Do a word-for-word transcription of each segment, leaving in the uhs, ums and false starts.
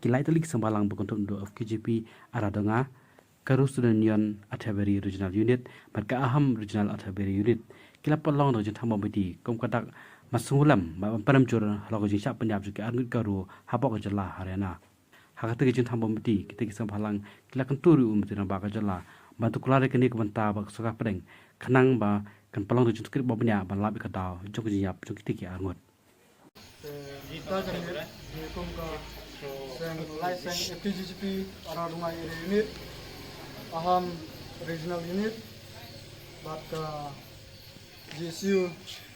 Ki lai tylli ki seng bhalang ba kynthup naduh F K J P Aradonga, Garo Student Union Athiabari Regional Unit bad ka Ahom Regional Athiabari Unit ki la pynlong da ka jingthombor miti kum ka dak ban sngewlem bad ban pynrem jur halor ka jingshah pynïap jong ki arngut Garo hapoh ka jylla Haryana. Ha kata ka jingthombor miti, kita ki seng bhalang ki la kyntu ruh ïa u Myntri Rangbah ka jylla ban tuklar ïa kane ka bynta bad ka sorkar pdeng, khnang ba kan pynlong da ka jingtohkit ba bniah ban lap ïa ka daw jong ka jingïap jong kita ki arngut. Te mynta jong ngi, ngi kum ka seng, lai seng F K J G P Aradonga Area Unit, Ahom Regional Unit bad ka G S U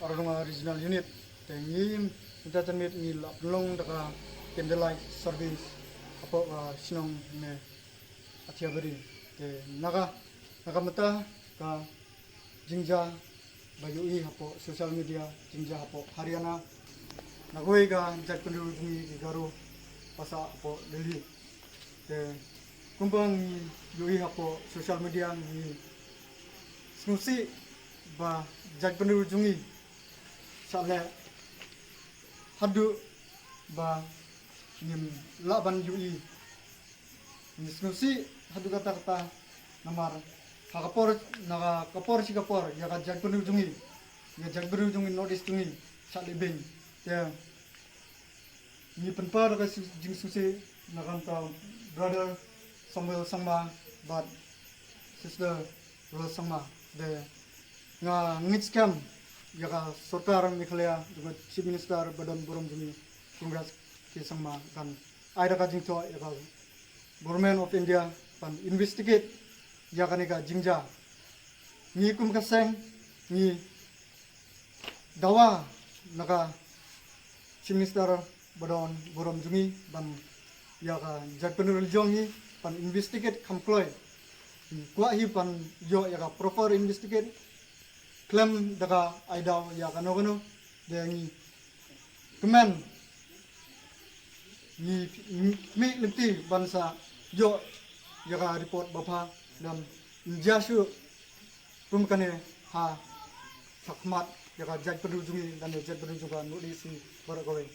Aradonga Regional Unit. Te ngi mynta jong ngi, ngi la pynlong da ka candlelight service hapoh ka shnong ne Athiabari. Te na ka, na ka bynta ka jingjia ba ïohi hapoh social media, jingjia hapoh Haryana na kawei ka jaitbynriew jong ngi ki Garo ba sah hapoh Delhi. Te kumba ngi ïohi hapoh social media, ngi sngewsih ba jaitbynriew jong ngi shah leh haduh ba ngim lah ban ïohi. Ngi sngewsih haduh katta katta namar ha ka por, na ka por shi ka por ïa ka jaitbynriew jong ngi, ïa ka jaitbynriew jong ngi, North East jong ngi shah leh beiñ. Te ngi pynpaw da ka jingsngewsih na ka bynta brother Samuel Sangma bad sister Rose Sangma. Te nga ngeit skhem ïa ka sorkar Meghalaya jong ka Chief Minister ba don burom jong ngi, Conrad K Sangma, kan ai da ka jingthoh ïa ka Government of India ban investigate ïa kane ka jingjia. Ngi kum ka seng ngi dawa na ka Chief Minister ba don burom jong ngi ban ïa ka jaitbynriew jong ngi ban investigate kham kloi. Ngi kwah hi ban ïoh ïa ka proper investigate khlem da ka ai daw ïa kano kano. Te ngi kmen, ngi, ngi mih lynti ban sa ïoh ïa ka report ba bha, lem ngi ïa shu rum kane ha shakhmat ïa ka jaitbynriew jong ngi lane jaitbynriew jong ka North East baroh kawei.